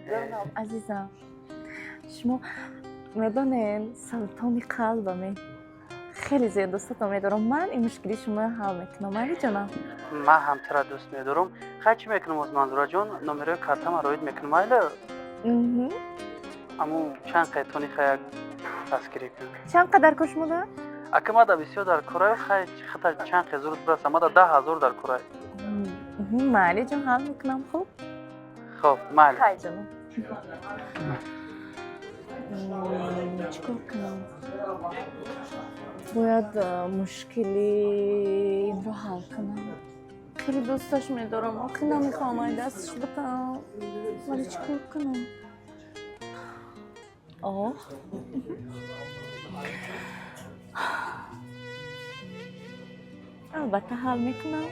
Ҷонам, азизам, шумо медонед, султони қалбаме. Хеле зиёд дӯстатон медорам. Ман ин мушкили шуморо ҳал мекунам, майли, ҷонам. Ман ҳам тура дӯст медорам. Хай, чӣ мекунам оз, Манзураҷон? Номерои картама роид мекунам, майли? Мгм. Аму чанд қайтони, хай, як дастгирӣ кун. Чанд қадар кор шумо дорад? Ака, мада бисёр дар кораю, хай, хата чанд қе зуд бираса, мада 10 000 дар корай. Майли, ҷон, ҳал мекунам, хуб. Хоб, майли. Хай, ҷонам. Чӣ кор кунам? Бояд мушкили инро ҳал кунам. Хеле дӯсташ медорам, охи намехоҳам ай дасташ битам, вале чӣ кор кунам? Оҳ, албатта, ҳал мекунам.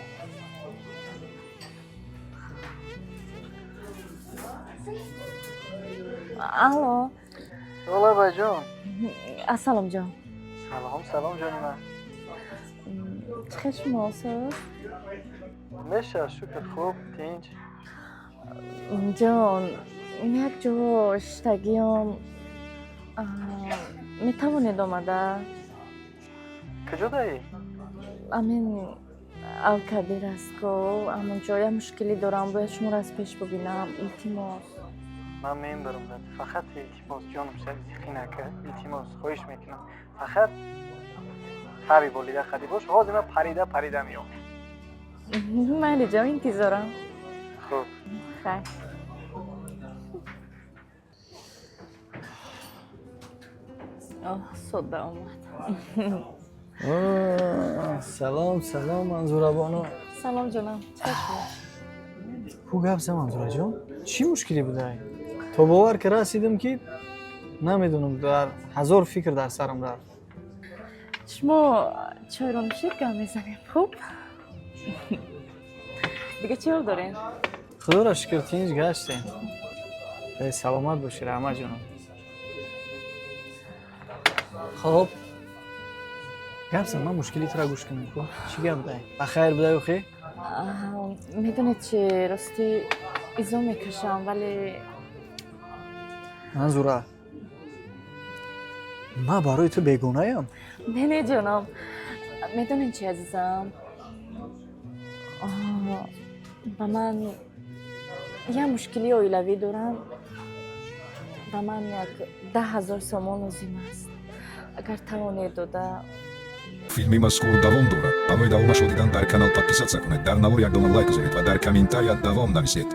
Алло. Олабайҷон. Ассалом, ҷон. Салом, салом, ҷони ман. Чӣ хел шумо, соз? Меша, шукр, хуб, тинҷ. Ҷон, як ҷо шиштагиём, метавонед омада? Куҷо даӣ? Амин Алкабир аст ко, ҳамон ҷо як мушкилӣ дорам, бояд шуморо аз пеш бубинам, илтимос. Ман мебарам дад, фақат илтимос, ҷонам, шаби зиқӣ нака, илтимос, хоҳиш мекунам, фақат таби болида қадӣ бош, ҳозир ман парида парида меом. Майли, ҷон, интизорам. Хуб. Хайр. Оҳ, сода омад. Салом, салом, Манзурабону. Салом, ҷонам, чӣ хел шумо? Ку гап за, Манзураҷон, чӣ мушкиле будай? То бовар ки расидам, ки намедонам, дар ҳазор фикр дар сарам рафт. Шумо чойро нӯшед, гап мезанем, хуб? Дига чӣ ҳол дорем? Худоро шукр, тинҷ гаштем. Саломат бошӣ, раҳмат, ҷонам. Хоб, гап зан, ман мушкили тура гӯш кунам ку, чӣ гап будай? Ба хайр будай охи? Медонед чи, ростӣ изо мекашам, вале Манзура, ман барои ту бегонаям? Не, не, ҷонам, медонед чи, азизам, ба ман як мушкилии оилавӣ дорам. Ба ман як 10 000 сомон лозим аст, агар тавонед дода. Филми мазкур давом дорад. Барои давомашро дидан дар канал подписаться кунед, дар навор як дона лайк гузоред ва дар комментария давом нависед.